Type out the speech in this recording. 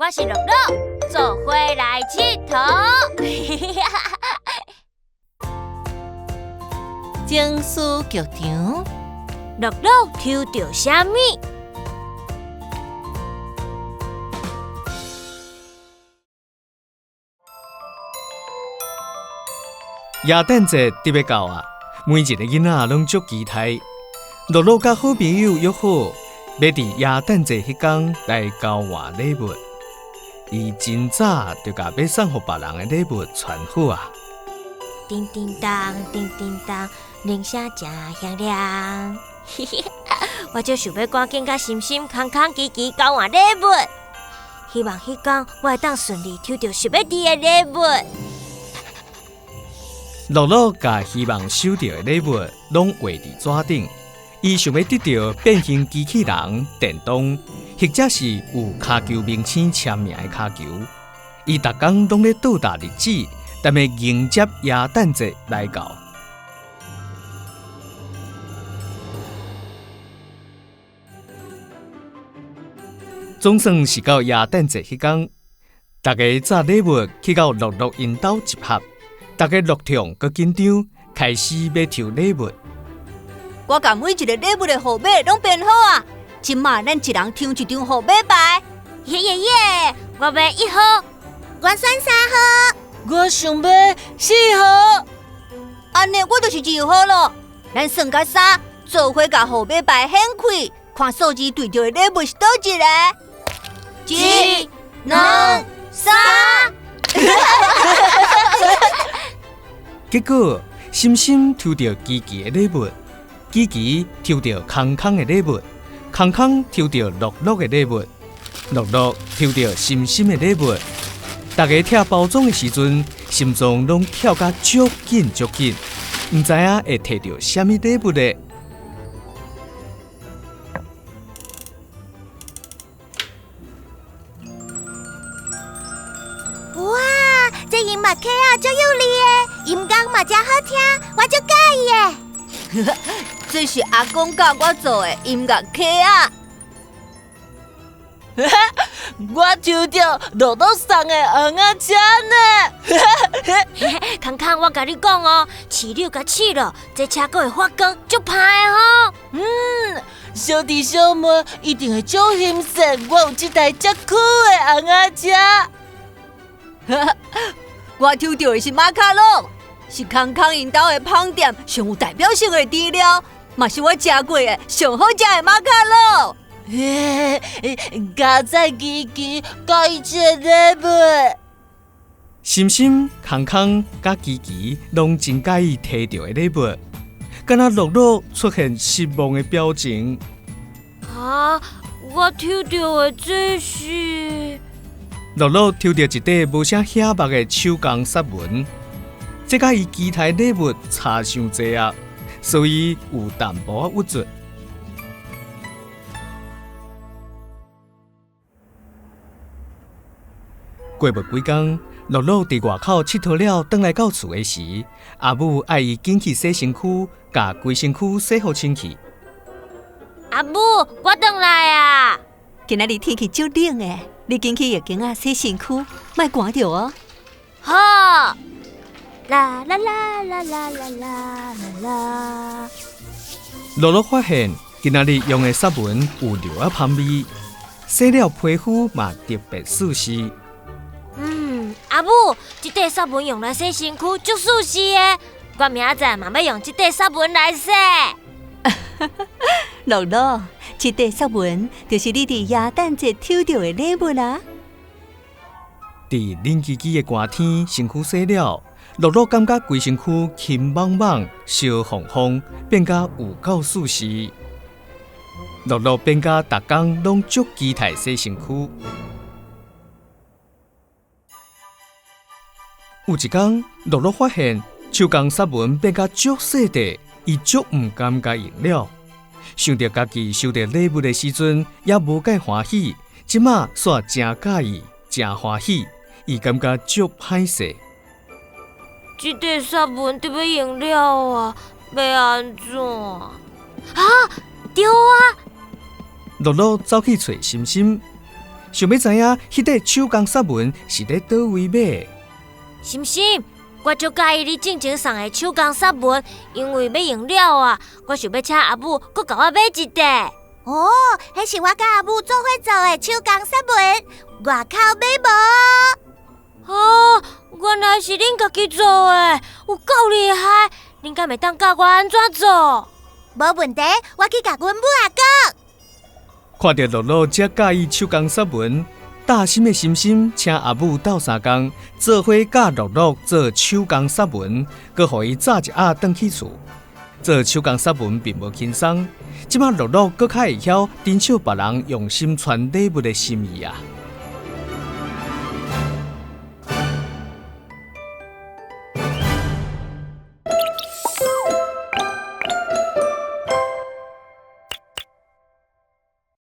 我是樂樂，做伙來𨑨迌。情思劇場，樂樂抽著啥物？耶誕節得欲到啊，每一个囡仔攏足期待。樂樂佮好朋友約好，欲佇耶誕節彼工來交換禮物。伊真早就共欲送予別人的禮物傳好啊。叮叮當，叮叮當，鈴聲誠響亮。我足想欲趕緊佮心心、康康、琪琪交換禮物，希望彼工我會當順利抽著想欲得的禮物。樂樂共希望收著的禮物攏畫佇紙頂，伊想欲得著變形機器人、電動，或者是有跤球明星簽名的跤球。伊逐工攏咧倒踏日子，踮咧迎接耶誕節來到。總算是到耶誕節彼工，逐家紮禮物去到樂樂𪜶兜集合。逐家樂痛閣緊張，開始欲抽禮物。我共每一个禮物的號碼攏編好啊！這馬咱一人抽一張號碼牌。耶耶耶！我欲1號，我選3號，我想欲4號。按呢我就是2號囉。咱算甲三，做伙共號碼牌掀開，看數字對著的禮物是佗一个？一、兩、三。結果，心心抽著琪琪的禮物，琪琪抽著康康的禮物，康康抽著樂樂的禮物，樂樂抽著心心的禮物。逐家拆包裝的時陣，心臟攏跳甲足緊足緊，毋知影會提著啥物禮物咧。哇，這音樂盒仔足有力的，音樂嘛誠好聽，我足佮意的。這是阿公教我做的音樂盒仔。我抽著樂樂送的尪仔車呢！康康，我共你講哦，飼料共試落，這車閣會發光，足歹的吼。嗯，小弟小妹一定會足欣賞我有這台遮酷的尪仔車。我抽著的是馬卡龍，是康康𪜶兜的芳店上有代表性的甜料，嘛是我食過的上好食的馬卡龍。佳哉琪琪，佮意這个禮物。心心、康康佮琪琪攏真佮意提著的禮物，敢若樂樂出現失望的表情。啊！我抽著的這是……樂樂抽著一塊無啥顯目的手工雪紋，這佮伊期待禮物差傷濟啊，所以有淡薄仔鬱卒。過無幾工，樂樂佇外口𨑨迌了，轉來到厝的時，阿母愛伊緊去洗身軀，共規身軀洗予清氣。阿母，我轉來啊！今仔日天氣足冷的，你緊去浴間仔洗身軀，莫寒著哦。好。啦啦啦啦啦啦啦啦。樂樂發現今仔日用的雪紋有尿仔香味，洗了皮膚嘛特別舒適。嗯，阿母，這塊雪紋用來洗身軀足舒適的，我明仔載嘛欲用這塊雪紋來洗。樂樂，這塊雪紋就是你佇耶誕節抽著的禮物啊！佇冷吱吱的寒天，身軀洗了，樂樂感覺規身軀輕茫茫、燒烘烘，變甲有夠舒適。樂樂變甲逐工攏足期待洗身軀。有一工，樂樂發現手工雪紋變甲足細塊，伊足毋甘共用了。想著家己收著禮物的時陣，猶無蓋歡喜，這馬煞誠佮意，誠歡喜，伊感覺足歹勢。這塊雪紋得欲用了啊，欲按怎？啊，對啊！樂樂走去揣心心，想欲知影彼塊手工雪文是佇佗位買。心心，我足佮意你進前送的手工雪文，因為欲用了啊，我想欲請阿母閣共我買一塊。哦，彼是我佮阿母做伙做的手工雪文，外口買無。哦，原來是恁家己做的，有夠厲害！恁敢會當教我按怎做？無問題，我去共阮母仔講。看著樂樂遮佮意手工雪文，貼心的心心請阿母鬥相共，做伙教樂樂做手工雪文，閣予伊紮一盒轉去厝。做手工雪文並無輕鬆，這馬樂樂閣較會曉珍惜別人用心傳禮物的心意啊！